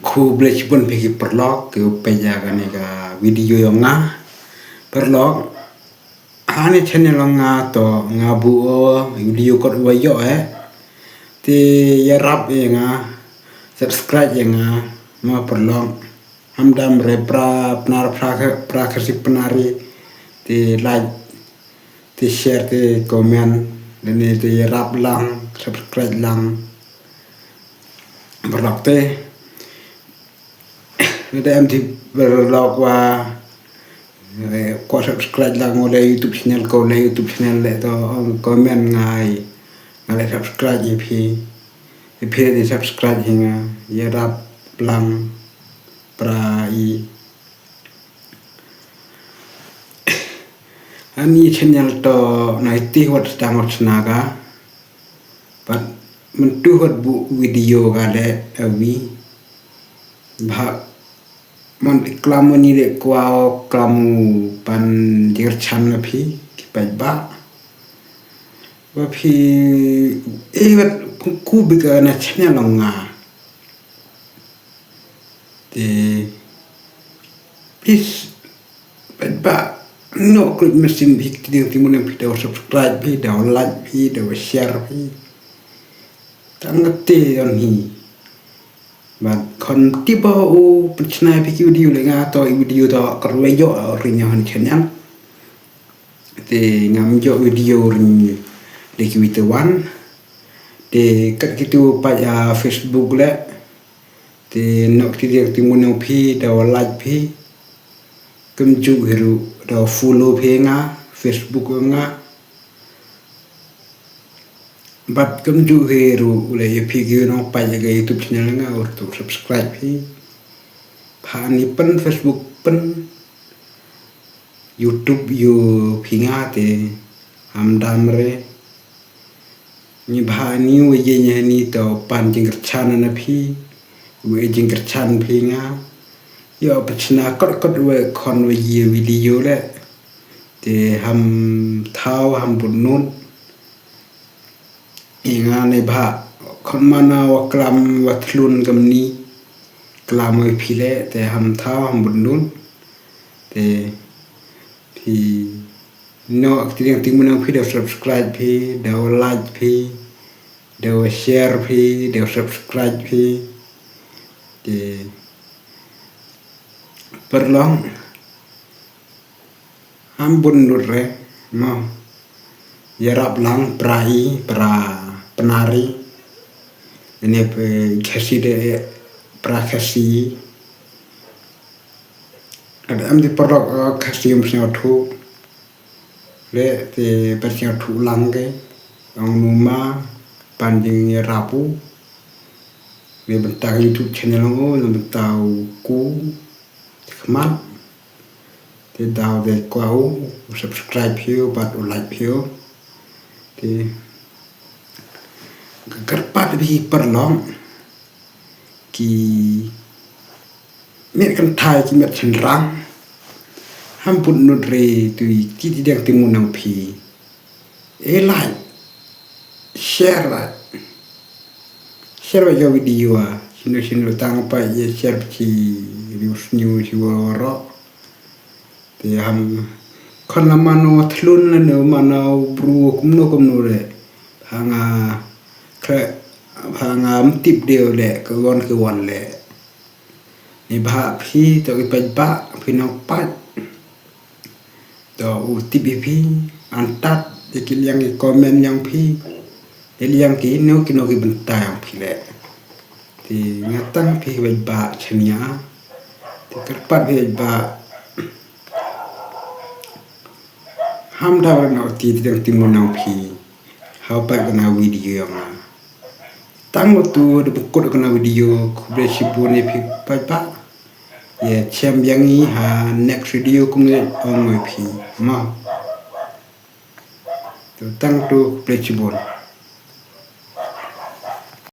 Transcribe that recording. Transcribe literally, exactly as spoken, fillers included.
Khublei shibun phi ki paralok ki u peit ïa kane ka video yong nga. Paralok, ha ne channel yong nga to nga buh video kot wa ïoh eh. Te ïarap ïa nga, subscribe ïa nga, ma paralok. Hamdam re pra Pnar, pra, pra Khasi Pnar, te like, te share, te comment, lane te ïarap lang, subscribe lang. Paralok te. Lada em ti paralok wa, eh, ko subscribe lang o le YouTube channel ko le YouTube channel le to, ong comment ngai. Nga le subscribe ïa phi. Ïa phi te subscribe ïa nga. Ïarap lang pra i. Ani channel to na iti wat tang wat snaga. Pat mentu wat buh video ka le awi. Bha man klam ni le kwah klam pan dir chan na phi ki pait ba. Ba phi e wat ku bi ka na channel nga. Te please, peit ba, no klik mesin phi ki ding timun phi da subscribe phi, da like phi, da share phi. Tang te don hi. Ba khon tiba u pynchna phi ki video le nga to i video to ka rwai jo ri nyo han chen yang. Te ngam ïoh video ring de ki wi te wan. Te kat kitu pat ïa Facebook le. Te nok ti diak ti mun ong phi da wa like phi. Kem ju hiru da wa follow phi nga Facebook nga. Bat kem ju hiru u le ïa phi ki nong pat ïa ka YouTube channel nga u tu subscribe phi. Pha ni pen Facebook pen. YouTube ïa phi nga te ham dam re. Ni bha ni wa ye ni to pan jingkyrchan na phi. Wa jingkyrchan phi nga. Ïa pachna kot kot wa khon wa ye video le. Te ham thaw ham bunut. Ïa nga ne bha khon mana wa klam wa thlun kam ni. Klam wa phi le te ham thaw ham bunut. Te phi no ti dang ti mun phi da subscribe phi, da like phi, da share phi, da subscribe phi. Te parlong ham bunut re mo. Ïarap lang pra i pra pnari. Ine pe khasi de pra khasi. Ada am di parlok khasi um sñiaw thu. Le te pa sñiaw thu lang ke. Ong numa pan jing ïarap u. Le bynta YouTube channel ngo le bynta u ku. Khmat. Te daw de kwah u subscribe phi u bat u like phi u. Te kyrpad phi parlok ki met kynthai ki met shynrang. Ham bunut re tu ki ti dang ti mun nang phi. E like, share like. Share ba ka video a. Sino sino tang pa ye share chi riu sñiu chi woro. Te ham khon la mano thlun la no mano bru kumno kumno le. Hanga kre hanga mtip deu le ke won ke won le. Ni bha phi to ki pait ba phi no pait. To u tip ïa phi, antat ïa ki liang ki comment yong phi, ïa liang ki no ki no ki bynta yong phi le. Te nga tang phi bait ba chania, te kyrpad phi bait ba. Ham da ba no ti ti dang ti mun nang phi. Hau pat ka na video yong nga. Tang utu da bukut ka na video khublei shibun ïa phi pat pat. Ïa chem biang i ha next video kumne ong ïa phi. Ma. Tu tang tu khublei shibun.